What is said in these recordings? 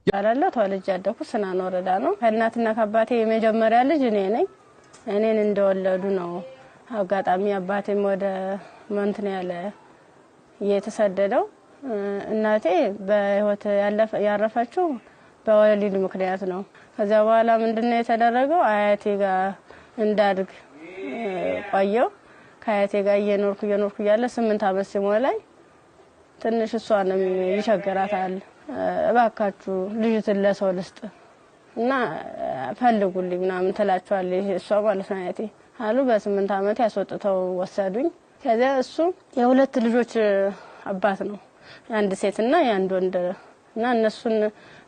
አላለ ተወልጄ ያደኩት ስናን ወረዳ ነው። ከእናትና ከአባቴ የመጀመሪያ ልጅ እኔ ነኝ። እኔን እንደወለዱ ነው። አጋጣሚ አባቴም ወደ እንትን ያለ የተሰደደው፣ እናቴ በህይወት ያረፈችው በወሊድ ምክንያት ነው። ከዚያ በኋላ ምንድነው የተደረገው? አያቴ ጋር እንዳድግ ቆየው። ከአያቴ ጋር እየኖርኩ እየኖርኩ እያለ 8 ዓመት ሲሞላኝ ትንሽ እሷንም ይቸግራታል። እባካችሁ ልጅትን ለሰው ልስጥ እና ፈልጉልኝ ምናምን ትላቸዋለች እሷ ማለት ነው አያቴ አሉ። በ8 ዓመት ያስወጥተው ወሰዱኝ። ከዚያ እሱ የሁለት ልጆች አባት ነው፣ የአንድ ሴትና የአንድ ወንድ፣ እና እነሱን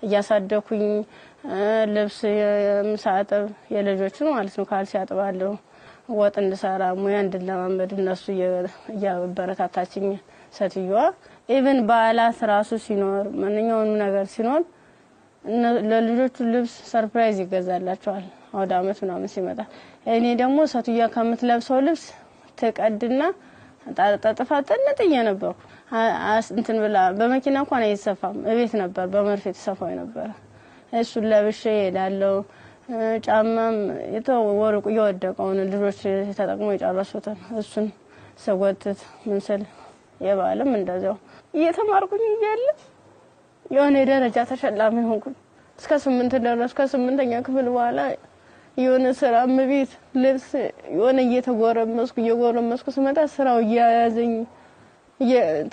እያሳደኩኝ ልብስ የምሳጥብ የልጆችን ማለት ነው፣ ካልሲ አጥባለሁ፣ ወጥ እንድሰራ ሙያ እንድለማመድ እነሱ እያበረታታችኝ ሴትዮዋ። Even በዓላት ራሱ ሲኖር ማንኛውንም ነገር ሲኖር ለልጆቹ ልብስ surprise ይገዛላቸዋል አውደ ዓመት ምናምን ሲመጣ። እኔ ደግሞ ሴትዮዋ ከምትለብሰው ልብስ ትቀድና ጠጥፋ ጥንጥዬ ነበርኩ። እንትን ብላ በመኪና እንኳን አይሰፋም፣ እቤት ነበር በመርፌ የተሰፋው የነበረ። እሱን ለብሼ እሄዳለሁ። ጫማም የተወርቁ እየወደቀውን ልጆች ተጠቅሞ የጨረሱትን እሱን ስጎትት ምን ስል የበዓልም እንደዚያው እየተማርኩኝ እያለ የሆነ የደረጃ ተሸላሚ ሆንኩኝ። እስከ 8 ደረስኩ። ከስምንተኛ ክፍል በኋላ የሆነ ስራ እመቤት ልብስ የሆነ እየተጎረመስኩ እየጎረመስኩ ስመጣ ስራው እያያዘኝ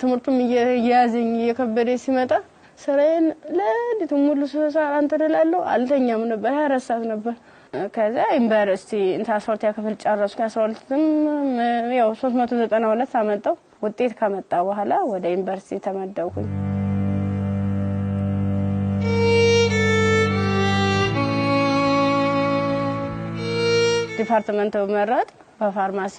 ትምህርቱም እየያዘኝ እየከበደ ሲመጣ ስራዬን ለሊቱን ሙሉ ስሰራ እንትን እላለሁ። አልተኛም ነበር፣ 24 ሰዓት ነበር። ከዛ ዩኒቨርሲቲ እንትን 12ኛ ክፍል ጨረስኩ። 12ም ያው 392 አመጣሁ። ውጤት ከመጣ በኋላ ወደ ዩኒቨርሲቲ ተመደብኩኝ። Department መረጥ በፋርማሲ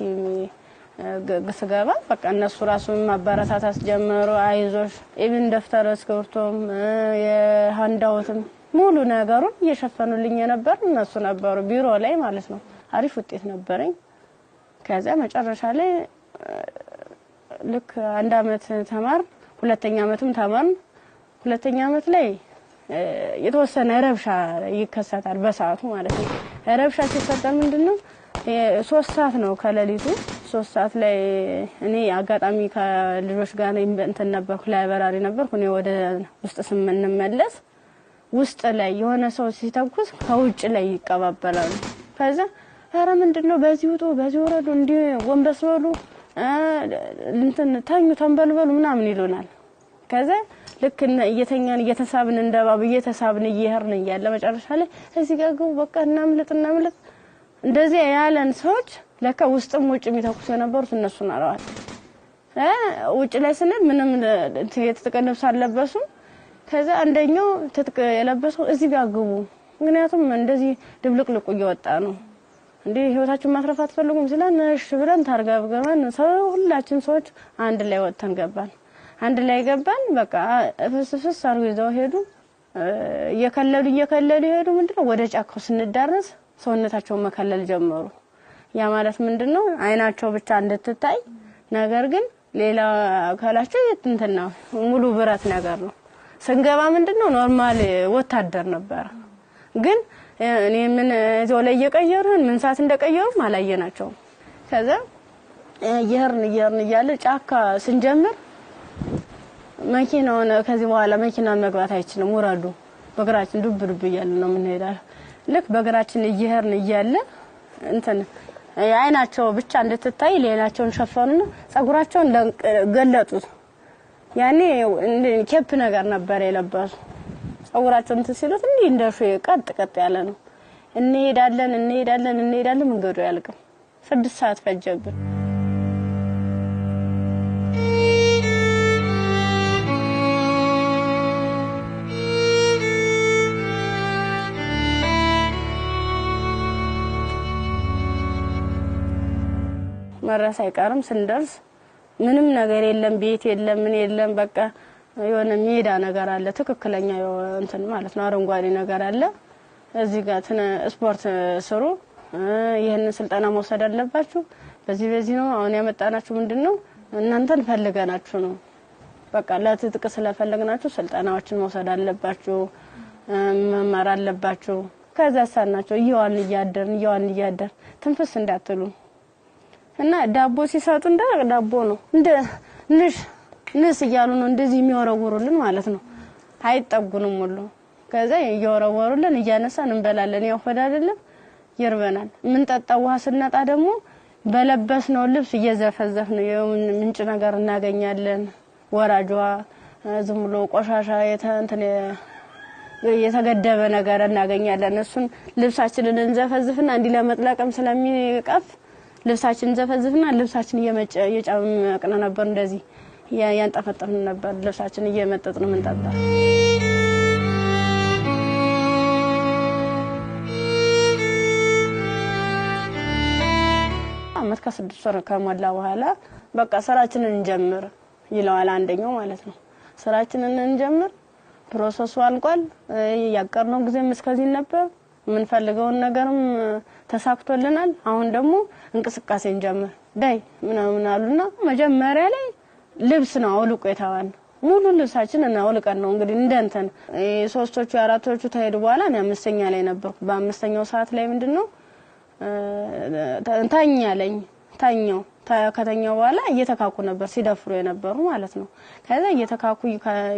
ስገባ በቃ እነሱ ራሱ ማበረታታት ጀመሩ። አይዞሽ፣ even ደብተር እስክሪብቶም የ handout ም ሙሉ ነገሩን እየሸፈኑልኝ የነበር እነሱ ነበሩ፣ ቢሮ ላይ ማለት ነው። አሪፍ ውጤት ነበረኝ። ከዚያ መጨረሻ ላይ ልክ አንድ አመት ተማር፣ ሁለተኛ አመትም ተማርን። ሁለተኛ አመት ላይ የተወሰነ ረብሻ ይከሰታል በሰዓቱ ማለት ነው። ረብሻ ሲፈጠር ምንድነው፣ 3 ሰዓት ነው ከሌሊቱ 3 ሰዓት ላይ እኔ አጋጣሚ ከልጆች ጋር እንትን ነበርኩ፣ library ነበርኩ። እኔ ወደ ውስጥ ስንመለስ ውስጥ ላይ የሆነ ሰው ሲተኩስ ከውጭ ላይ ይቀባበላሉ። ከዛ ኧረ ምንድነው፣ በዚህ ውጡ፣ በዚህ ወረዱ፣ እንዲህ ጎንበስ በሉ፣ እንትን ተኙ፣ ተንበልበሉ ምናምን ይሉናል። ከዛ ልክ እየተኛን እየተሳብን እንደባብ እየተሳብን እየሄድን እያለ መጨረሻ ላይ እዚህ ጋር ግቡ፣ በቃ እናምልጥ እናምልጥ እንደዚህ ያለን ሰዎች ለካ ውስጥም ውጭ የሚተኩሱ የነበሩት እነሱ ናረዋል። ውጭ ላይ ስንል ምንም የትጥቅ ልብስ አልለበሱም። ከዛ አንደኛው ትጥቅ የለበሰው እዚህ ጋር ግቡ፣ ምክንያቱም እንደዚህ ድብልቅልቁ እየወጣ ነው እንዴ፣ ህይወታችሁን ማትረፍ አትፈልጉም ሲለን እሺ ብለን ታርገብገበን ሰው ሁላችን ሰዎች አንድ ላይ ወጥተን ገባን። አንድ ላይ ገባን። በቃ ፍስ ፍስ አድርገው ይዘው ሄዱ። እየከለሉ እየከለሉ ሄዱ። ምንድነው ወደ ጫካው ስንዳረስ ሰውነታቸውን መከለል ጀመሩ። ያ ማለት ምንድነው፣ አይናቸው ብቻ እንድትታይ፣ ነገር ግን ሌላ አካላቸው እንትን ነው፣ ሙሉ ብረት ነገር ነው። ስንገባ ምንድነው normal ወታደር ነበር። ግን እኔ ምን እዚያው ላይ እየቀየሩን ምን ሰዓት እንደቀየሩም አላየናቸውም። ከዛ እየሄድን እየሄድን እያለ ጫካ ስንጀምር መኪናውን ከዚህ በኋላ መኪና መግባት አይችልም፣ ውረዱ፣ በእግራችን ዱብ ዱብ እያልን ነው የምንሄዳው። ልክ በእግራችን እየሄድን እያለ እንትን አይናቸው ብቻ እንድትታይ ሌላቸውን ሸፈኑና ጸጉራቸውን ገለጡት። ያኔ cap ነገር ነበር የለበሱ። ጸጉራቸውን እንትን ሲሉት እንዲህ እንደ ሾ ቀጥ ቀጥ ያለ ነው። እንሄዳለን እንሄዳለን እንሄዳለን፣ መንገዱ አያልቅም። 6 ሰዓት ፈጀብን። መድረስ አይቀርም። ስንደርስ ምንም ነገር የለም፣ ቤት የለም፣ ምን የለም። በቃ የሆነ ሜዳ ነገር አለ፣ ትክክለኛ እንትን ማለት ነው፣ አረንጓዴ ነገር አለ። እዚህ ጋር ስፖርት ስሩ፣ ይህንን ስልጠና መውሰድ አለባችሁ። በዚህ በዚህ ነው አሁን ያመጣናችሁ፣ ምንድነው እናንተን ፈልገናችሁ ነው። በቃ ለትጥቅ ስለፈለግናችሁ ስልጠናዎችን መውሰድ አለባችሁ። መማር አለባችሁ። ከዛ ሳናቸው እየዋልን እያደርን እየዋልን እያደርን ትንፍስ እንዳትሉ እና ዳቦ ሲሰጡ እንደ ዳቦ ነው እንደ ንሽ ንስ እያሉ ነው እንደዚህ የሚወረውሩልን ማለት ነው። አይጠጉንም ሁሉ። ከዛ እየወረወሩልን እያነሳን እንበላለን። ያው ሆድ አይደለም ይርበናል። የምንጠጣው ውሃ ስናጣ ደግሞ በለበስነው ልብስ እየዘፈዘፍን ምንጭ ነገር እናገኛለን። ወራጅ ውሃ ዝም ብሎ ቆሻሻ የተገደበ ነገር እናገኛለን። እሱን ልብሳችንን እንዘፈዝፍና እንዲህ ለመጥለቅም ስለሚቀፍ ልብሳችንን እንዘፈዝፍና ልብሳችን እየጨመቅን ነበር፣ እንደዚህ ያንጠፈጠፍን ነበር። ልብሳችን እየመጠጥን ምንጠጣ። አመት ከስድስት ወር ከሞላ በኋላ በቃ ስራችንን እንጀምር ይለዋል አንደኛው ማለት ነው። ስራችንን እንጀምር፣ process ኡ አልቋል። ያቀርነው ጊዜም እስከዚህ ነበር። የምንፈልገውን ነገርም ተሳክቶልናል። አሁን ደግሞ እንቅስቃሴ እንጀምር ዳይ ምናምን አሉና መጀመሪያ ላይ ልብስ ነው አውልቆ የተባልነው። ሙሉ ልብሳችንን አውልቀን ነው እንግዲህ እንደ እንትን ሶስቶቹ አራቶቹ ተሄዱ በኋላ እኔ አምስተኛ ላይ ነበርኩ። በአምስተኛው ሰዓት ላይ ምንድነው ተኛለኝ ተኛው። ከተኛው በኋላ እየተካኩ ነበር ሲደፍሩ የነበሩ ማለት ነው። ከዛ እየተካኩ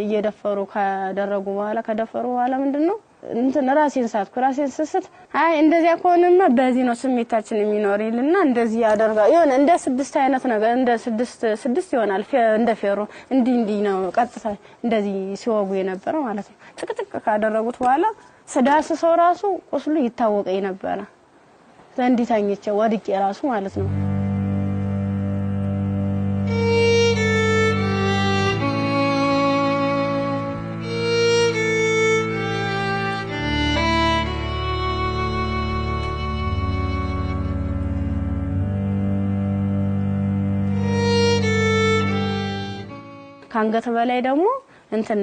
እየደፈሩ ካደረጉ በኋላ ከደፈሩ በኋላ ምንድነው እንትን ራሴን ሳትኩ። ራሴን ስስት አይ እንደዚያ ከሆነማ በዚህ ነው ስሜታችን የሚኖር ይልና እንደዚህ ያደርጋል። የሆነ እንደ ስድስት አይነት ነገር እንደ ስድስት ስድስት ይሆናል እንደ ፌሮ እንዲህ እንዲህ ነው ቀጥታ እንደዚህ ሲወጉ የነበረው ማለት ነው። ጥቅጥቅ ካደረጉት በኋላ ስዳስሰው ራሱ ቁስሉ ይታወቀኝ ነበረ። እንዲህ ተኝቼ ወድቄ ራሱ ማለት ነው። ከአንገት በላይ ደግሞ እንትን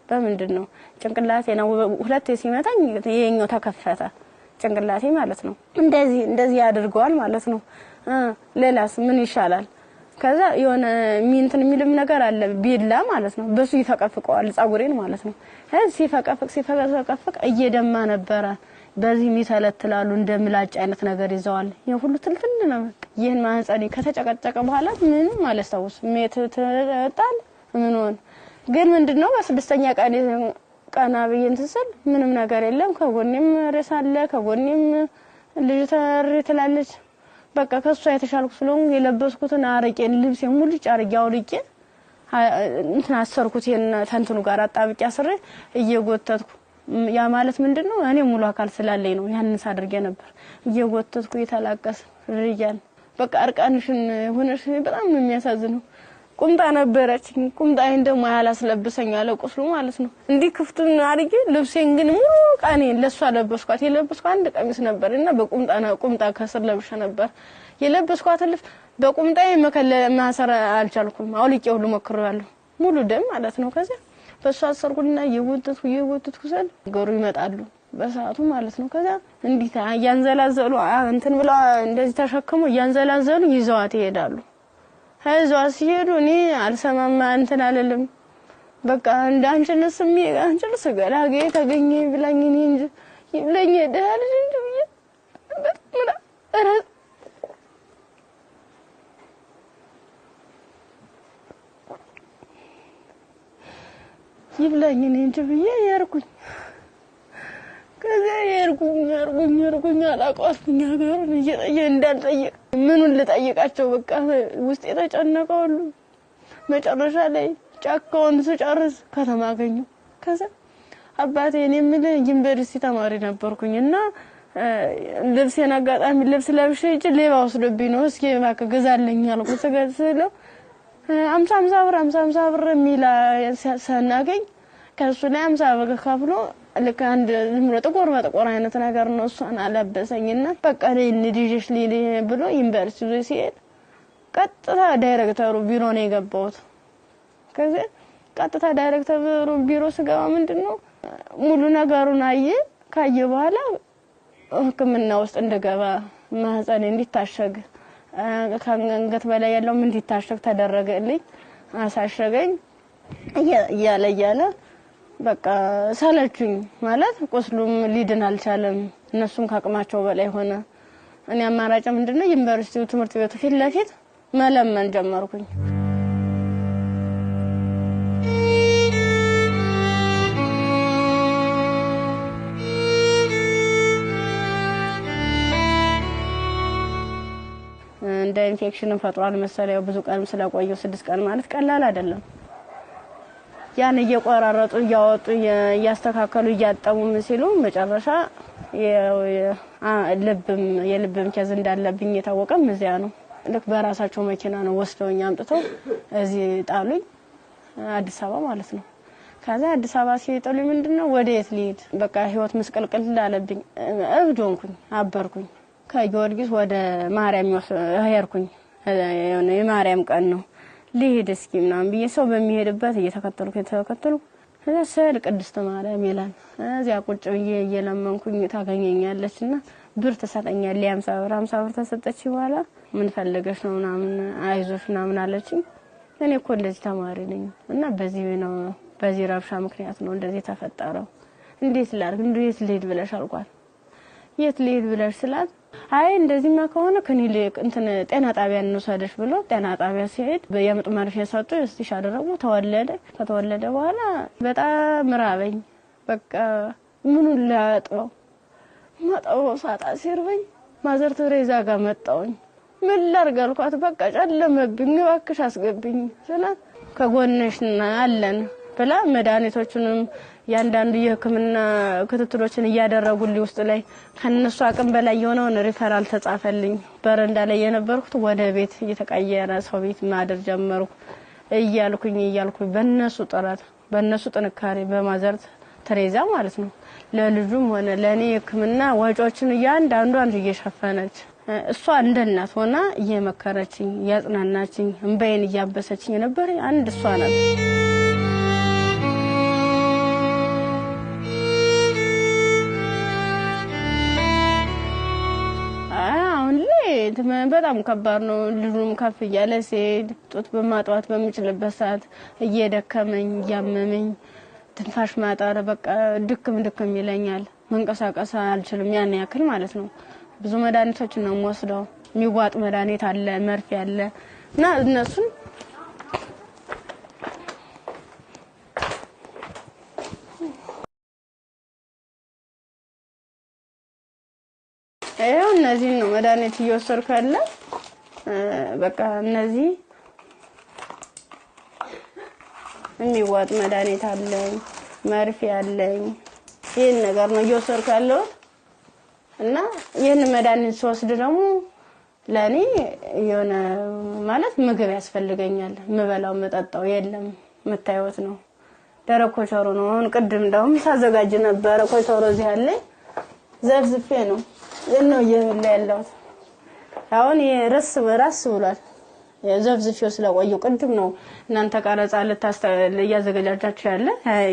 በምንድን ነው ጭንቅላቴ ነው ሁለቴ ሲመታኝ ይሄኛው ተከፈተ ጭንቅላቴ ማለት ነው። እንደዚህ እንደዚህ ያደርገዋል ማለት ነው። ሌላስ ምን ይሻላል? ከዛ የሆነ እንትን የሚልም ነገር አለ ቢላ ማለት ነው። በሱ ይፈቀፍቀዋል ጸጉሬን ማለት ነው። ሲፈቀፍቅ ሲፈቀፍቅ እየደማ ነበረ። በዚህ የሚተለትላሉ እንደ ምላጭ አይነት ነገር ይዘዋል። ይሄ ሁሉ ትልትል ነው። ይሄን ማህፀኔ ከተጨቀጨቀ በኋላ ምንም አላስታውስም። ጣል ምን ሆነ ግን ምንድነው በስድስተኛ ቀን ቀና ብዬ እንትን ስል ምንም ነገር የለም። ከጎኔም ሬሳ አለ፣ ከጎኔም ልጅ ተሪ ትላለች። በቃ ከሷ የተሻልኩ ስለሆንኩ የለበስኩትን አረቄን ልብሴን ሙልጭ አድርጌ አውልቄ እንትን አሰርኩት። ይሄን ተንትኑ ጋር አጣብቄ አስሬ እየጎተትኩ ያ ማለት ምንድነው እኔ ሙሉ አካል ስላለኝ ነው ያንን ሳደርግ ነበር። እየጎተትኩ እየተላቀስ ርያን በቃ እርቃንሽን ሆነሽ በጣም ነው የሚያሳዝነው። ቁምጣ ነበረችኝ። ቁምጣዬን ደግሞ ያላስለብሰኝ አለ ቁስሉ ማለት ነው። እንዲህ ክፍቱን አድርጌ ልብሴን ግን ሙሉ ቀኔን ለሷ ለበስኳት። የለበስኳት አንድ ቀሚስ ነበር እና በቁምጣና ቁምጣ ከስር ለብሼ ነበር የለበስኳት ልብስ በቁምጣዬ ማሰር አልቻልኩም። አውልቄ ሁሉ ሞክሬዋለሁ። ሙሉ ደም ማለት ነው። ከዛ በሷ አሰርኩና እየጎተትኩ እየጎተትኩ ስል ገሩ ይመጣሉ በሰዓቱ ማለት ነው። ከዛ እንዲህ እያንዘላዘሉ እንትን ብለው እንደዚህ ተሸክመው እያንዘላዘሉ ይዘዋት ይሄዳሉ። ይዘዋት ሲሄዱ እኔ አልሰማም እንትን አልልም። በቃ እንደ አንቺንስ አንቺንስ ገላጌ ተገኘ ብላኝ እኔ እንጂ ይብለኝ ደህና ልጅ እንጂ ብዬ በጣም ይብላኝ እኔ እንጂ ብዬ የርኩኝ። ከዛ የርኩኝ የርኩኝ የርኩኝ አላውቀዋትኝ ሀገሩን እየጠየቅ እንዳልጠየቅ ምኑን ልጠይቃቸው በቃ ውስጥ የተጨነቀው ሁሉ መጨረሻ ላይ ጫካውን ስጨርስ ከተማ አገኘሁ። ከዛ አባቴ እኔ የምልህ ዩኒቨርሲቲ ተማሪ ነበርኩኝ እና ልብሴን አጋጣሚ ልብስ ለብሼ ሂጅ ሌባ ወስዶብኝ ነው እስኪ እባክህ ግዛልኝ አልኩት። ስገዛለው 50 ብር 50 ብር የሚል ስናገኝ ከእሱ ላይ 50 ብር ከፍሎ ልክ አንድ ዝም ብሎ ጥቁር በጥቁር አይነት ነገር ነው እሷን አለበሰኝና በቃ ልጅሽ ልሂድ ብሎ ዩኒቨርሲቲ ይዞ ሲሄድ ቀጥታ ዳይሬክተሩ ቢሮ ነው የገባሁት። ከዚያ ቀጥታ ዳይሬክተሩ ቢሮ ስገባ ምንድነው ሙሉ ነገሩን አየ። ካየ በኋላ ሕክምና ውስጥ እንድገባ ማህፀኔ እንዲታሸግ ከአንገት በላይ ያለውም እንዲታሸግ ተደረገልኝ። አሳሸገኝ እያለ እያለ በቃ ሰለቹኝ ማለት ቁስሉም ሊድን አልቻለም። እነሱም ከአቅማቸው በላይ ሆነ። እኔ አማራጭ ምንድነው ዩኒቨርሲቲው ትምህርት ቤቱ ፊት ለፊት መለመን ጀመርኩኝ። እንደ ኢንፌክሽን ፈጥሯል መሰለኝ። ብዙ ቀንም ስለቆየው 6 ቀን ማለት ቀላል አይደለም። ያን እየቆራረጡ እያወጡ እያስተካከሉ እያጠቡ ምን ሲሉ መጨረሻ የልብም case እንዳለብኝ የታወቀም እዚያ ነው። ልክ በራሳቸው መኪና ነው ወስደውኝ አምጥተው እዚህ ጣሉኝ፣ አዲስ አበባ ማለት ነው። ከዛ አዲስ አበባ ሲጥሉኝ ምንድነው ወደ የት ልሂድ? በቃ ህይወት ምስቅልቅል አለብኝ። እብድ ሆንኩኝ፣ አበርኩኝ። ከጊዮርጊስ ወደ ማርያም ሄድኩኝ። የማርያም ቀን ነው ልሂድ እስኪ ምናምን ብዬ ሰው በሚሄድበት እየተከተልኩ ከዛ ስዕል ቅድስት ማርያም ይላል። እዚያ ቁጭ ብዬ እየለመንኩኝ ታገኘኛለችና ብር ትሰጠኛለች። 50 ብር 50 ብር ተሰጠች። በኋላ ምን ፈልገሽ ነው ምናምን አይዞሽ ምናምን አለችኝ። እኔ እኮ እንደዚህ ተማሪ ነኝ እና በዚህ ነው በዚህ ረብሻ ምክንያት ነው እንደዚህ ተፈጠረው። እንዴት ላድርግ እንዴት ልሂድ ብለሽ አልኳት። የት ልሂድ ብለሽ ስላት አይ እንደዚህማ ከሆነ ክሊኒክ እንትን ጤና ጣቢያ እንውሰድሽ ብሎ ጤና ጣቢያ ሲሄድ የምጥ መርፌ ሰጡ። stitch አደረጉ። ተወለደ። ከተወለደ በኋላ በጣም ራበኝ። በቃ ምኑን ላጥበው ማጠበው ሳጣ ሲርበኝ ማዘር ቴሬዛ ጋር መጣሁኝ። ምን ላድርግ አልኳት። በቃ ጨለመብኝ፣ እባክሽ አስገብኝ ስላት ከጎንሽ አለን ብላ መድኃኒቶቹንም ያንዳንዱ የሕክምና ክትትሎችን እያደረጉልኝ ውስጥ ላይ ከነሱ አቅም በላይ የሆነውን ሪፈራል ተጻፈልኝ። በረንዳ ላይ የነበርኩት ወደ ቤት እየተቀየረ ሰው ቤት ማደር ጀመርኩ። እያልኩኝ በነሱ ጥረት በነሱ ጥንካሬ በማዘር ቴሬዛ ማለት ነው ለልጁም ሆነ ለኔ ሕክምና ወጪዎችን እያንዳንዷን እየሸፈነች እሷ እንደ እናት ሆና እየመከረችኝ እያጽናናችኝ እንባዬን እያበሰችኝ ነበር። አንድ እሷ ናት። አሁን ላይ በጣም ከባድ ነው። ልጁም ከፍ እያለ ሲሄድ ጡት በማጥባት በምችልበት ሰዓት እየደከመኝ እያመመኝ ትንፋሽ ማጠር በቃ ድክም ድክም ይለኛል። መንቀሳቀስ አልችልም ያን ያክል ማለት ነው። ብዙ መድኃኒቶችን ነው የምወስደው። የሚዋጥ መድኃኒት አለ፣ መርፌ አለ እና እነሱን ይኸው እነዚህን ነው መድኃኒት እየወሰድኩ ያለ። በቃ እነዚህ የሚዋጥ መድኃኒት አለኝ፣ መርፌ አለኝ። ይህን ነገር ነው እየወሰድኩ ያለሁት እና ይህን መድኃኒት ስወስድ ደግሞ ለእኔ የሆነ ማለት ምግብ ያስፈልገኛል። የምበላው የምጠጣው የለም። የምታዩት ነው፣ ደረቅ ኮቸሮ ነው። አሁን ቅድም እንደውም ሳዘጋጅ ነበረ ኮቸሮ እዚህ አለኝ፣ ዘፍዝፌ ነው ነው እየበላ ያለሁት። አሁን ራስ ብሏል። ዘፍዝፌው ስለቆየው ቅድም ነው እናንተ ቀረጻ እያዘገጃጃችሁ ያለ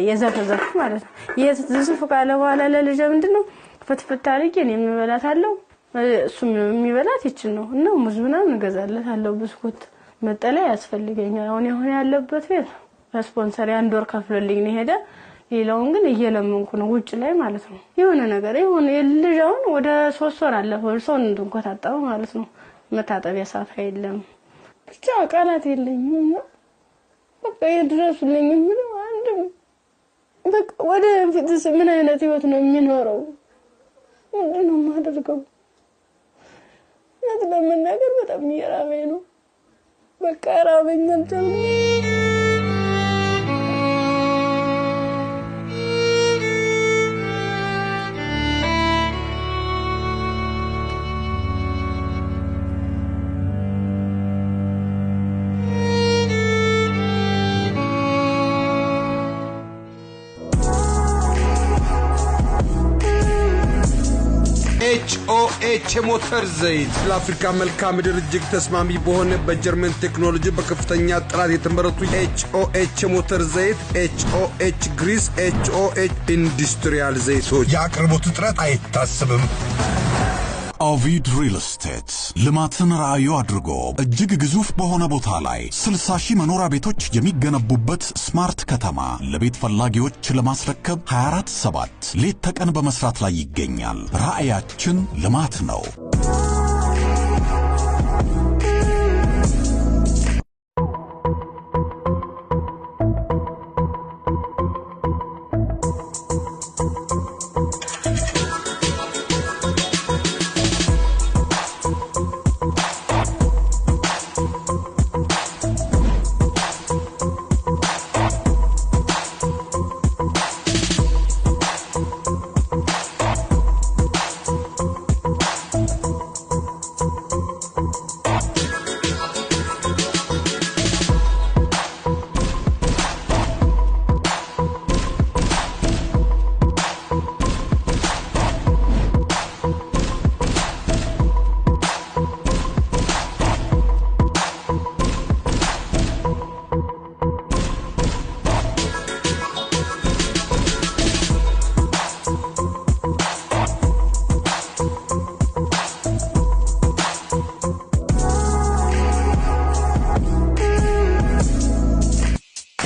የዘፈዘፍ ማለት ነው። የዝፍዝፍ ካለ በኋላ ለልጄ ምንድነው ፍትፍት አድርጌ እኔ የምበላታለሁ፣ እሱም የሚበላት ይችን ነው እና ሙዝ ምናምን እገዛለታለሁ። ብስኩት፣ መጠለያ ያስፈልገኛል። አሁን ያለበት ቤት በስፖንሰር የአንድ ወር ከፍሎልኝ ነው ሄደ። ሌላውን ግን እየለመንኩ ነው ውጭ ላይ ማለት ነው። የሆነ ነገር የሆነ የልጅ አሁን ወደ 3 ወር አለፈው ሰው እንድንኮታጠበ ማለት ነው። መታጠቢያ ሳፋ የለም። ብቻ ቃላት የለኝም። በቃ የድረሱልኝ የምለው አንድም በቃ ወደፊትስ ምን አይነት ህይወት ነው የሚኖረው? ምንድን ነው የማደርገው? እውነት ለመናገር በጣም እየራበኝ ነው። በቃ ራበኝ አልቻልኩም። HOH የሞተር ዘይት ለአፍሪካ መልክዓ ምድር እጅግ ተስማሚ በሆነ በጀርመን ቴክኖሎጂ በከፍተኛ ጥራት የተመረቱ HOH የሞተር ዘይት፣ HOH grease፣ HOH industrial ዘይቶች የአቅርቦት እጥረት አይታሰብም። ኦቪድ ሪል ስቴት ልማትን ራዕዩ አድርጎ እጅግ ግዙፍ በሆነ ቦታ ላይ 60 ሺህ መኖሪያ ቤቶች የሚገነቡበት smart ከተማ ለቤት ፈላጊዎች ለማስረከብ 24/7 ሌት ተቀን በመስራት ላይ ይገኛል። ራዕያችን ልማት ነው።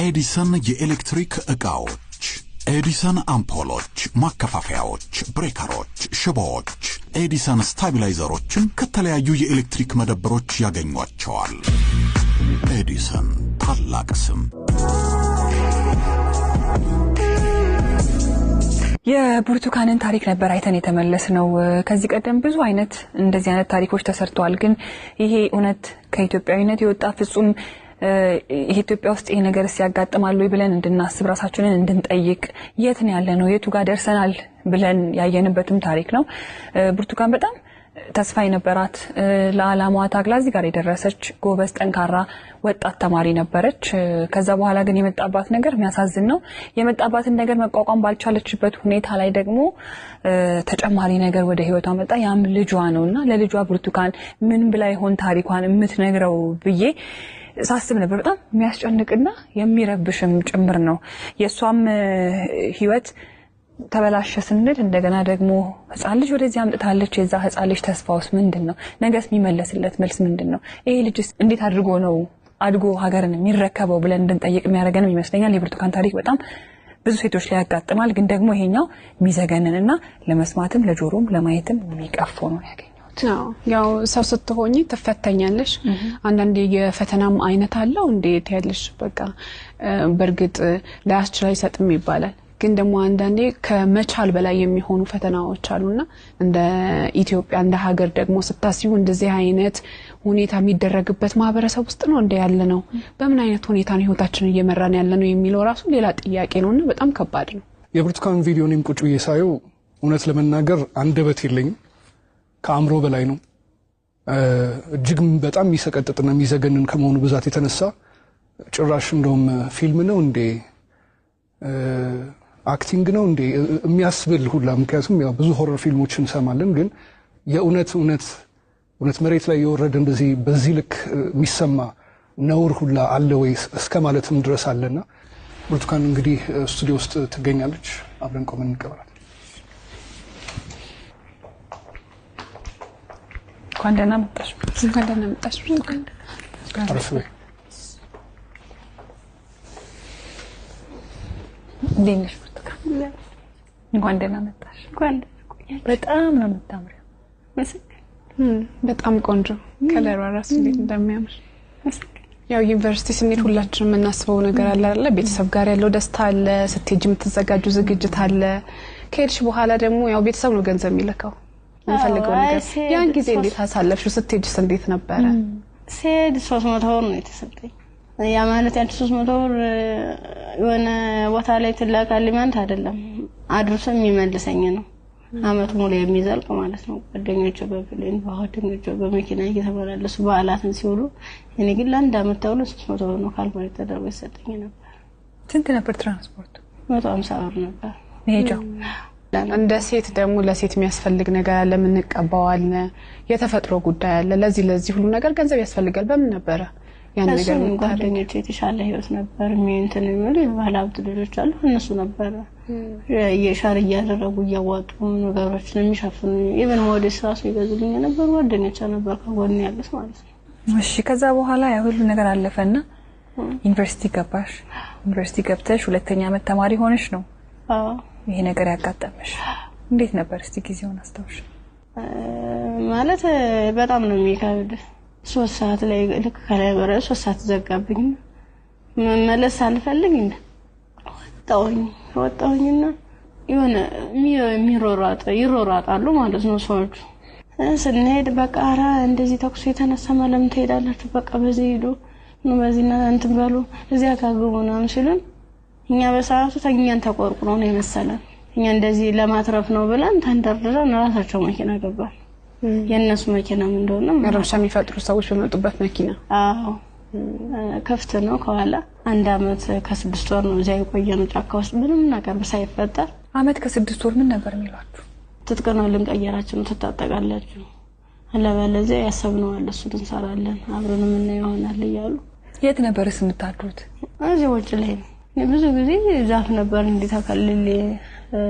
ኤዲሰን የኤሌክትሪክ ዕቃዎች፣ ኤዲሰን አምፖሎች፣ ማከፋፈያዎች፣ ብሬከሮች፣ ሽቦዎች፣ ኤዲሰን ስታቢላይዘሮችን ከተለያዩ የኤሌክትሪክ መደብሮች ያገኟቸዋል። ኤዲሰን ታላቅ ስም። የብርቱካንን ታሪክ ነበር አይተን የተመለስነው። ከዚህ ቀደም ብዙ አይነት እንደዚህ አይነት ታሪኮች ተሰርተዋል። ግን ይሄ እውነት ከኢትዮጵያዊነት የወጣ ፍጹም ኢትዮጵያ ውስጥ ይሄ ነገር ሲያጋጥማል ወይ ብለን እንድናስብ ራሳችንን እንድንጠይቅ የት ነው ያለነው የቱ ጋር ደርሰናል ብለን ያየንበትም ታሪክ ነው። ብርቱካን በጣም ተስፋ የነበራት ለዓላማዋ ታግላ እዚህ ጋር የደረሰች ጎበዝ ጠንካራ ወጣት ተማሪ ነበረች። ከዛ በኋላ ግን የመጣባት ነገር የሚያሳዝን ነው። የመጣባትን ነገር መቋቋም ባልቻለችበት ሁኔታ ላይ ደግሞ ተጨማሪ ነገር ወደ ህይወቷ መጣ። ያም ልጇ ነውና ለልጇ ብርቱካን ምን ብላ ይሆን ታሪኳን የምትነግረው ብዬ ሳስብ ነበር። በጣም የሚያስጨንቅና የሚረብሽም ጭምር ነው። የሷም ህይወት ተበላሸ ስንል እንደገና ደግሞ ህፃን ልጅ ወደዚህ አምጥታለች። የዛ ህፃን ልጅ ተስፋውስ ምንድነው? ነገስ የሚመለስለት መልስ ምንድነው? ይሄ ልጅስ እንዴት አድርጎ ነው አድጎ ሀገርን የሚረከበው ብለን እንድንጠይቅ የሚያደርገንም ይመስለኛል። የብርቱካን ታሪክ በጣም ብዙ ሴቶች ላይ ያጋጥማል። ግን ደግሞ ይሄኛው የሚዘገንንና ለመስማትም ለጆሮም ለማየትም የሚቀፈው ነው ያገኘው። ያው ሰው ስትሆኚ ትፈተኛለሽ። አንዳንዴ የፈተናም አይነት አለው እንዴት ያለሽ በቃ በእርግጥ ላያስችል አይሰጥም ይባላል። ግን ደግሞ አንዳንዴ ከመቻል በላይ የሚሆኑ ፈተናዎች አሉና እንደ ኢትዮጵያ እንደ ሀገር ደግሞ ስታስዩ እንደዚህ አይነት ሁኔታ የሚደረግበት ማህበረሰብ ውስጥ ነው እንደ ያለነው። በምን አይነት ሁኔታ ነው ህይወታችንን እየመራን ያለነው የሚለው ራሱ ሌላ ጥያቄ ነውና በጣም ከባድ ነው። የብርቱካን ቪዲዮ እኔም ቁጭ ብዬ ሳየው እውነት ለመናገር አንደበት የለኝም። ከአእምሮ በላይ ነው። እጅግ በጣም የሚሰቀጥጥና የሚዘገንን ከመሆኑ ብዛት የተነሳ ጭራሽ እንደውም ፊልም ነው እንዴ acting ነው እንዴ የሚያስብል ሁላ። ምክንያቱም ያው ብዙ horror ፊልሞችን እንሰማለን፣ ግን የእውነት እውነት እውነት መሬት ላይ የወረደ እንደዚህ በዚህ ልክ የሚሰማ ነውር ሁላ አለ ወይ እስከ ማለትም ድረስ አለና ብርቱካን እንግዲህ ስቱዲዮ ውስጥ ትገኛለች። አብረን ቆመን እንቀበላት። እንኳን ደህና መጣሽ። እንኳን ደህና መጣሽ። አረፍ በይ። እንዴት ነሽ ብርቱካን? እንኳን ደህና መጣሽ። በጣም ነው የምታምሪው። በጣም ቆንጆ ከለሯ ራሱ እንዴት እንደሚያምር። ያው ዩኒቨርሲቲ ስንሄድ ሁላችንም የምናስበው ነገር አለ አይደለ? ቤተሰብ ጋር ያለው ደስታ አለ፣ ስትሄጂ የምትዘጋጁ ዝግጅት አለ። ከሄድሽ በኋላ ደግሞ ያው ቤተሰብ ነው ገንዘብ የሚልከው የምፈልገው ነገር። ያን ጊዜ እንዴት አሳለፍሽው? ስትሄጂስ እንዴት ነበረ? ስሄድ 300 ብር ነው የተሰጠኝ። ያ ማለት ያንቺ 300 ብር የሆነ ቦታ ላይ ትላካለች ማለት አይደለም፣ አድርሶ የሚመልሰኝ ነው። አመት ሙሉ የሚዘልቅ ማለት ነው። ጓደኞቼ በ plane ጓደኞቼ በመኪና እየተመላለሱ በዓላትን ሲውሉ፣ እኔ ግን ለአንድ አመት ተብሎ 300 ብር ነው calculate ተደርጎ የተሰጠኝ ነበር። ስንት ነበር ትራንስፖርቱ? 150 ብር ነበር መሄጃው። እንደ ሴት ደግሞ ለሴት የሚያስፈልግ ነገር አለ፣ የምንቀባው አለ፣ የተፈጥሮ ጉዳይ አለ። ለዚህ ለዚህ ሁሉ ነገር ገንዘብ ያስፈልጋል። በምን ነበረ ያን ነገር እሱም የምታደርጊው? ጓደኞቼ የተሻለ ህይወት ነበር እንትን የሚሉ የባለ ሀብት ልጆች አሉ። እነሱ ነበረ share እያደረጉ እያዋጡ ነገሮችን የሚሸፍኑ፣ even ሞዴስ ራሱ ይገዙልኝ የነበሩ ጓደኞቼ ነበር ከጎን ያሉት ማለት ነው። እሺ፣ ከዛ በኋላ ያ ሁሉ ነገር አለፈና ዩኒቨርሲቲ ገባሽ። ዩኒቨርሲቲ ገብተሽ ሁለተኛ ዓመት ተማሪ ሆነሽ ነው አዎ። ይሄ ነገር ያጋጠመሽ። እንዴት ነበር እስቲ ጊዜውን አስታውሽ? ማለት በጣም ነው የሚከብድ። 3 ሰዓት ላይ ልክ ከላይ በረ 3 ሰዓት ዘጋብኝ። መመለስ አልፈልግ ወጣሁኝ። ወጣሁኝና የሆነ የሚሮሯጥ ይሮሯጣሉ ማለት ነው ሰዎቹ። ስንሄድ በቃ ኧረ እንደዚህ ተኩሱ የተነሳ ለምን ትሄዳላችሁ? በቃ በዚህ ሂዱ፣ ኑ በዚህ እንትን በሉ፣ እዚያ ጋር ግቡ ምናምን ሲሉን እኛ በሰዓቱ ተኛን ተቆርቁሮ ነው የመሰለን። እኛ እንደዚህ ለማትረፍ ነው ብለን ተንደርድረን ራሳቸው መኪና ገባን። የእነሱ መኪናም እንደሆነ ረብሻ የሚፈጥሩ ሰዎች በመጡበት መኪና? አዎ፣ ክፍት ነው ከኋላ። አንድ አመት ከ6 ወር ነው እዚያ የቆየነው ጫካ ውስጥ ምንም ነገር ሳይፈጠር። አመት ከ6 ወር ምን ነበር የሚሏችሁ? ትጥቅ ነው ልንቀየራችሁ ነው፣ ትታጠቃላችሁ፣ አለበለዚያ ያሰብነው አለ እሱን እንሰራለን አብረን የምናየው ይሆናል እያሉ። የት ነበርስ የምታድሩት? እዚህ ውጭ ላይ ነው። እኔ ብዙ ጊዜ ዛፍ ነበር እንዲህ ተከልሌ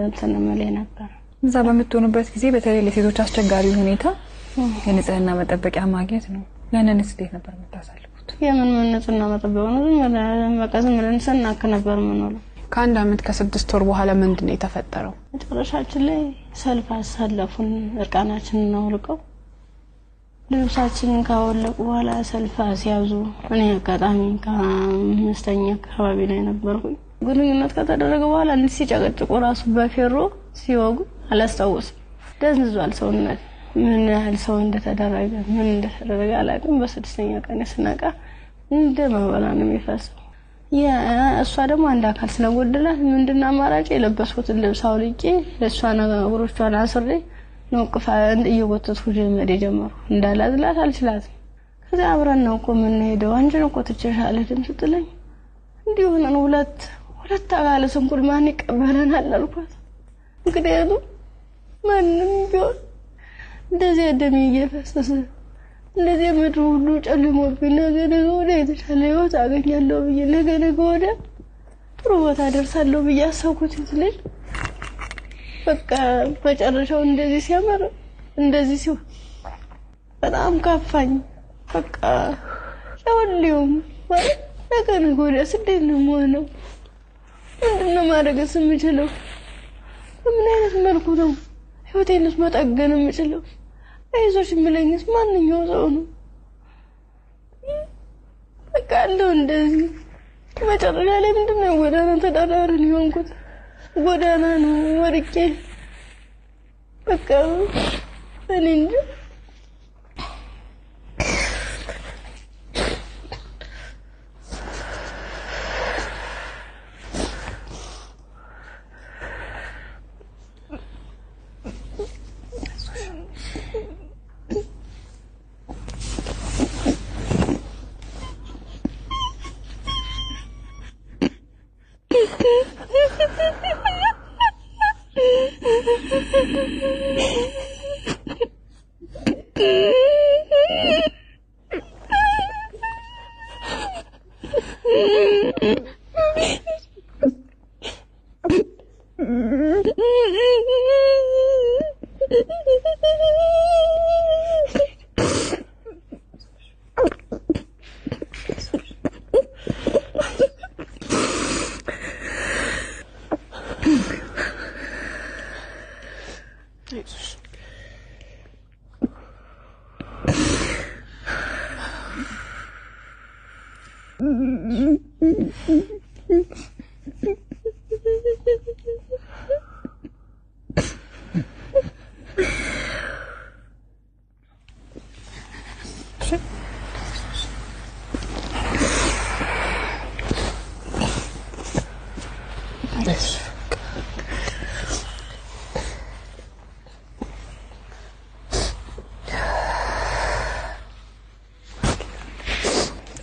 እንትን እምልህ ነበር። እዛ በምትሆኑበት ጊዜ በተለይ ለሴቶች አስቸጋሪ ሁኔታ የንጽህና መጠበቂያ ማግኘት ነው። ያንንስ እንዴት ነበር የምታሳልፉት? የምን ምን ንጽህና መጠበቅ ነው? ዝም ብለን በቃ ዝም ብለን ስናክ ነበር የምንውለው። ከአንድ አመት ከ6 ወር በኋላ ምንድን ነው የተፈጠረው? መጨረሻችን ላይ ሰልፍ አሳለፉን። እርቃናችንን አውልቀው ልብሳችንን ካወለቁ በኋላ ሰልፍ አስያዙ። እኔ አጋጣሚ ከአምስተኛ አካባቢ ላይ ነበርኩኝ። ግንኙነት ከተደረገ በኋላ እንዲህ ሲጨቀጭቁ ራሱ በፌሮ ሲወጉ አላስታውስም። ደንዝዟል ሰውነት። ምን ያህል ሰው እንደተደረገ ምን እንደተደረገ አላውቅም። በስድስተኛ ቀን ስነቃ እንደ መበላ ነው የሚፈሰው። እሷ ደግሞ አንድ አካል ስለጎደላት ምንድን አማራጭ የለበስኩትን ልብስ አውልቄ ለእሷ እግሮቿን አስሬ ነው ቅፋ እየጎተትኩ መሄድ የጀመርኩ። እንዳላዝላት አልችላትም። ከዚያ አብረን ነው እኮ የምንሄደው፣ አንቺን እኮ ትቼሽ አልሄድም ስትለኝ እንዲህ ሆነን ሁለት ሁለት አካለ ስንኩል ማን ይቀበለናል አልኳት። ምክንያቱም ማንም ቢሆን እንደዚያ ደሜ እየፈሰሰ እንደዚያ ምድሩ ሁሉ ጨልሞብኝ ነገ ነገ ወዲያ የተሻለ ህይወት አገኛለሁ ብዬ፣ ነገ ነገ ወዲያ ጥሩ ቦታ ደርሳለሁ ብዬ አሰብኩት ልጅ በቃ መጨረሻው እንደዚህ ሲያምር እንደዚህ ሲሆን በጣም ከፋኝ። በቃ ለሁሉም ማለት ነገ ነገ ወዲያስ እንዴት ነው የምሆነው? ምንድን ነው ማድረግስ የምችለው? በምን አይነት መልኩ ነው ህይወቴንስ መጠገን የምችለው? አይዞሽ የሚለኝስ ማንኛው ሰው ነው? በቃ አለው እንደዚህ መጨረሻ ላይ ምንድን ነው ጎዳና ተዳዳሪ ነው የሆንኩት። ጎዳና ነው ወድቄ በቃ እኔ እንጃ።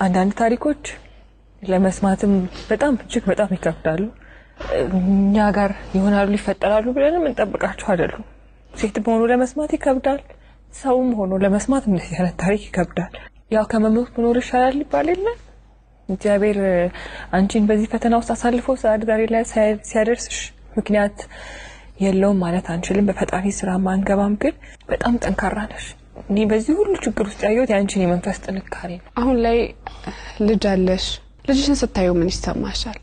አንዳንድ ታሪኮች ለመስማትም በጣም እጅግ በጣም ይከብዳሉ። እኛ ጋር ይሆናሉ ይፈጠራሉ ብለንም እንጠብቃቸው አይደሉም። ሴትም ሆኖ ለመስማት ይከብዳል። ሰውም ሆኖ ለመስማት እንደዚህ አይነት ታሪክ ይከብዳል። ያው ከመሞት መኖር ይሻላል ይባል የለ? እግዚአብሔር አንቺን በዚህ ፈተና ውስጥ አሳልፎ ዛሬ ላይ ሲያደርስሽ ምክንያት የለውም ማለት አንችልም። በፈጣሪ ስራ ማንገባም፣ ግን በጣም ጠንካራ ነሽ። እኔ በዚህ ሁሉ ችግር ውስጥ ያየሁት የአንቺን የመንፈስ ጥንካሬ ነው። አሁን ላይ ልጅ አለሽ። ልጅሽን ስታዩ ምን ይሰማሻል?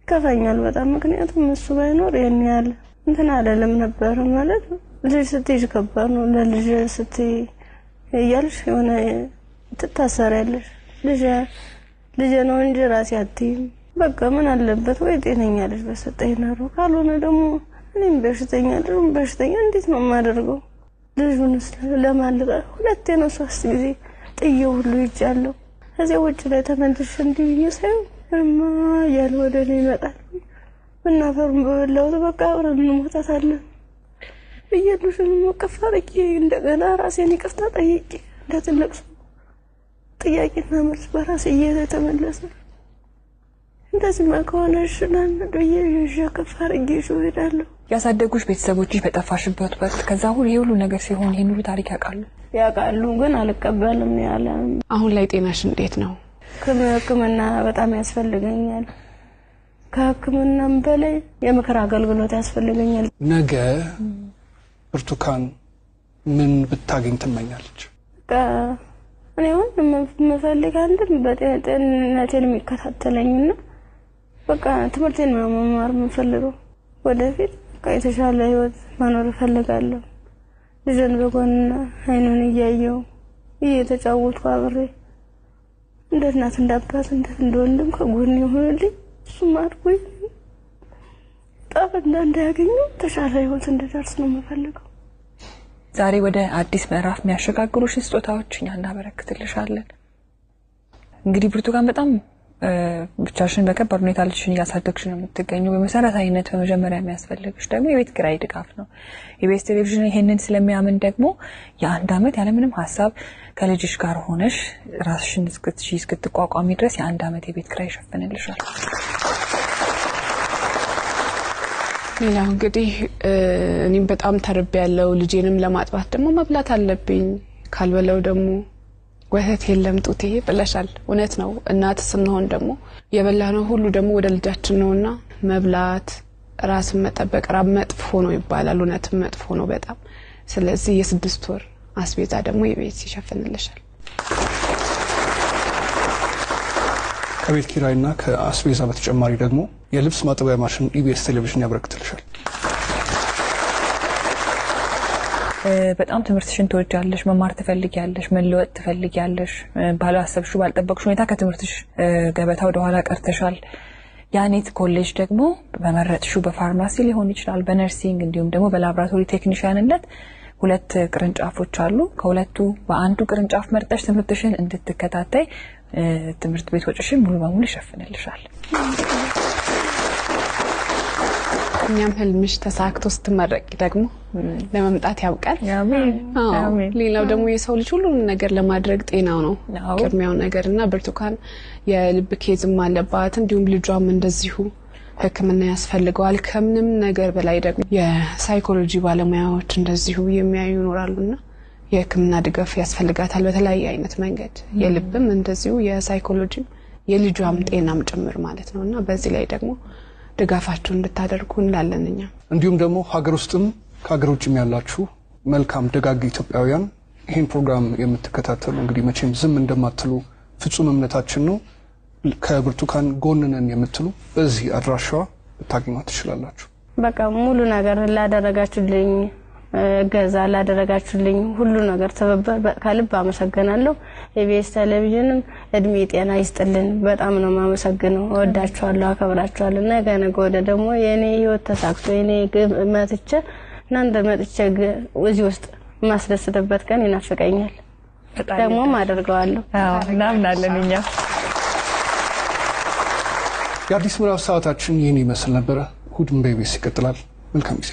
ይከፋኛል በጣም፣ ምክንያቱም እሱ ባይኖር ይሄን ያህል እንትን አይደለም ነበር። ማለት ልጅ ስትይዥ ከባድ ነው። ለልጅ ስትይ እያልሽ የሆነ ትታሰሪያለሽ። ልጅ ልጅ ነው እንጂ ራሴ አትይም። በቃ ምን አለበት ወይ ጤነኛ ልጅ በሰጠኝ ኖሮ፣ ካልሆነ ደግሞ እኔም በሽተኛ ልጁም በሽተኛ እንዴት ነው የማደርገው? ልጁንስ ለማን ልጣ? 2 ነው 3 ጊዜ ጥዬው ሁሉ ይጃለሁ። ከዚያ ውጭ ላይ ተመልሼ እንዲህ ብዬ ሳየው እማ እያለ ወደ እኔ ይመጣል። ብናፈሩን በበላሁት በቃ አብረን እንሞታታለን ብዬ ልጁን እቅፍ አድርጌ እንደገና ራሴን ይቅርታ ጠይቄ እንደ ትልቅ ሰው ጥያቄና መልስ በራሴ እየተመለሰ እንደዚህማ ከሆነ እሺ ብዬ ይዤ እቅፍ አድርጌ ይዤው እሄዳለሁ። ያሳደጉሽ ቤተሰቦችሽ በጠፋሽበት ወቅት ከዛ ሁሉ ይሄ ሁሉ ነገር ሲሆን ይሄን ሁሉ ታሪክ ያውቃሉ? ያውቃሉ፣ ግን አልቀበልም ያለ። አሁን ላይ ጤናሽ እንዴት ነው? ሕክምና በጣም ያስፈልገኛል። ከሕክምናም በላይ የምክር አገልግሎት ያስፈልገኛል። ነገ ብርቱካን ምን ብታገኝ ትመኛለች? በቃ እኔ አሁን የምፈልግ አንድም በጤንነቴን የሚከታተለኝና በቃ ትምህርቴን ነው መማር የምፈልገው። ወደፊት በቃ የተሻለ ህይወት መኖር እፈልጋለሁ። ልጄን በጎን አይኑን እያየው እየተጫወትኩ አብሬ እንደ እናት እንደ አባት እንደ ወንድም ከጎን ይሆንልኝ። እሱም አድጎ ጣፍ እንዳያገኘው የተሻለ ህይወት እንድደርስ ነው የምፈልገው። ዛሬ ወደ አዲስ ምዕራፍ የሚያሸጋግሩሽን ስጦታዎች እኛ እናበረክትልሻለን። እንግዲህ ብርቱካን በጣም ብቻሽን በከባድ ሁኔታ ልጅሽን እያሳደግሽ ነው የምትገኘው። በመሰረታዊነት በመጀመሪያ የሚያስፈልግሽ ደግሞ የቤት ኪራይ ድጋፍ ነው። ኢቢኤስ ቴሌቪዥን ይሄንን ስለሚያምን ደግሞ የአንድ ዓመት ያለምንም ሀሳብ ከልጅሽ ጋር ሆነሽ ራስሽን እስክትቋቋሚ ድረስ የአንድ ዓመት የቤት ኪራይ ይሸፍንልሻል። ሌላው እንግዲህ እኔም በጣም ተርቤያለሁ። ልጄንም ለማጥባት ደግሞ መብላት አለብኝ። ካልበለው ደግሞ ወተት የለም ጡቴ ብለሻል። እውነት ነው። እናት ስንሆን ደግሞ የበላነው ሁሉ ደግሞ ወደ ልጃችን ነውና መብላት፣ ራስን መጠበቅ ራብ መጥፎ ነው ይባላል። እውነትም መጥፎ ነው በጣም። ስለዚህ የ6 ወር አስቤዛ ደግሞ የቤት ይሸፍንልሻል። ከቤት ኪራይና ከአስቤዛ በተጨማሪ ደግሞ የልብስ ማጠቢያ ማሽን ኢቢኤስ ቴሌቪዥን ያበረክትልሻል። በጣም ትምህርትሽን ትወጃለሽ፣ መማር ትፈልጊያለሽ፣ መለወጥ ትፈልጊያለሽ። ባላሰብሽው ባልጠበቅሽው ሁኔታ ከትምህርትሽ ገበታ ወደ ኋላ ቀርተሻል። ያኔት ኮሌጅ ደግሞ በመረጥሽው በፋርማሲ ሊሆን ይችላል፣ በ nursing እንዲሁም ደግሞ በላብራቶሪ ቴክኒሽያንነት 2 ቅርንጫፎች አሉ። ከሁለቱ በአንዱ ቅርንጫፍ መርጠሽ ትምህርትሽን እንድትከታተይ ትምህርት ቤት ወጪሽን ሙሉ በሙሉ ይሸፍንልሻል። እኛም ህልምሽ ተሳክቶ ስትመረቂ ደግሞ ለመምጣት ያብቃል። አሜን። ሌላው ደግሞ የሰው ልጅ ሁሉንም ነገር ለማድረግ ጤናው ነው ቅድሚያው ነገርና ብርቱካን የልብ case ም አለባት፣ እንዲሁም ልጇም እንደዚሁ ሕክምና ያስፈልገዋል። ከምንም ነገር በላይ ደግሞ የሳይኮሎጂ ባለሙያዎች እንደዚሁ የሚያዩ ይኖራሉና የሕክምና ድጋፍ ያስፈልጋታል በተለያየ አይነት መንገድ። የልብም እንደዚሁ የሳይኮሎጂም የልጇም ጤናም ጭምር ማለት ነውና በዚህ ላይ ደግሞ ድጋፋችሁን እንድታደርጉ እንላለን እኛ። እንዲሁም ደግሞ ሀገር ውስጥም ከሀገር ውጭም ያላችሁ መልካም ደጋግ ኢትዮጵያውያን ይሄን ፕሮግራም የምትከታተሉ እንግዲህ መቼም ዝም እንደማትሉ ፍጹም እምነታችን ነው። ከብርቱካን ጎን ነን የምትሉ በዚህ አድራሻዋ ልታገኟት ትችላላችሁ። በቃ ሙሉ ነገር ላደረጋችሁልኝ እገዛ ላደረጋችሁልኝ ሁሉ ነገር ትብብር ከልብ አመሰግናለሁ። ኢቢኤስ ቴሌቪዥንም እድሜ ጤና ይስጥልን። በጣም ነው የማመሰግነው። እወዳችኋለሁ፣ አከብራችኋለሁ። ነገ ነገ ወዲያ ደግሞ የኔ ህይወት ተሳክቶ የኔ ግብ መጥቼ እናንተ መጥቼ እዚህ ውስጥ የማስደስትበት ቀን ይናፍቀኛል። ደግሞም አደርገዋለሁ። አዎ እናምናለን እኛ። የአዲስ ምዕራፍ ሰዓታችን ይህን ይመስል ነበረ። እሁድን በኢቢኤስ ይቀጥላል። መልካም ጊዜ።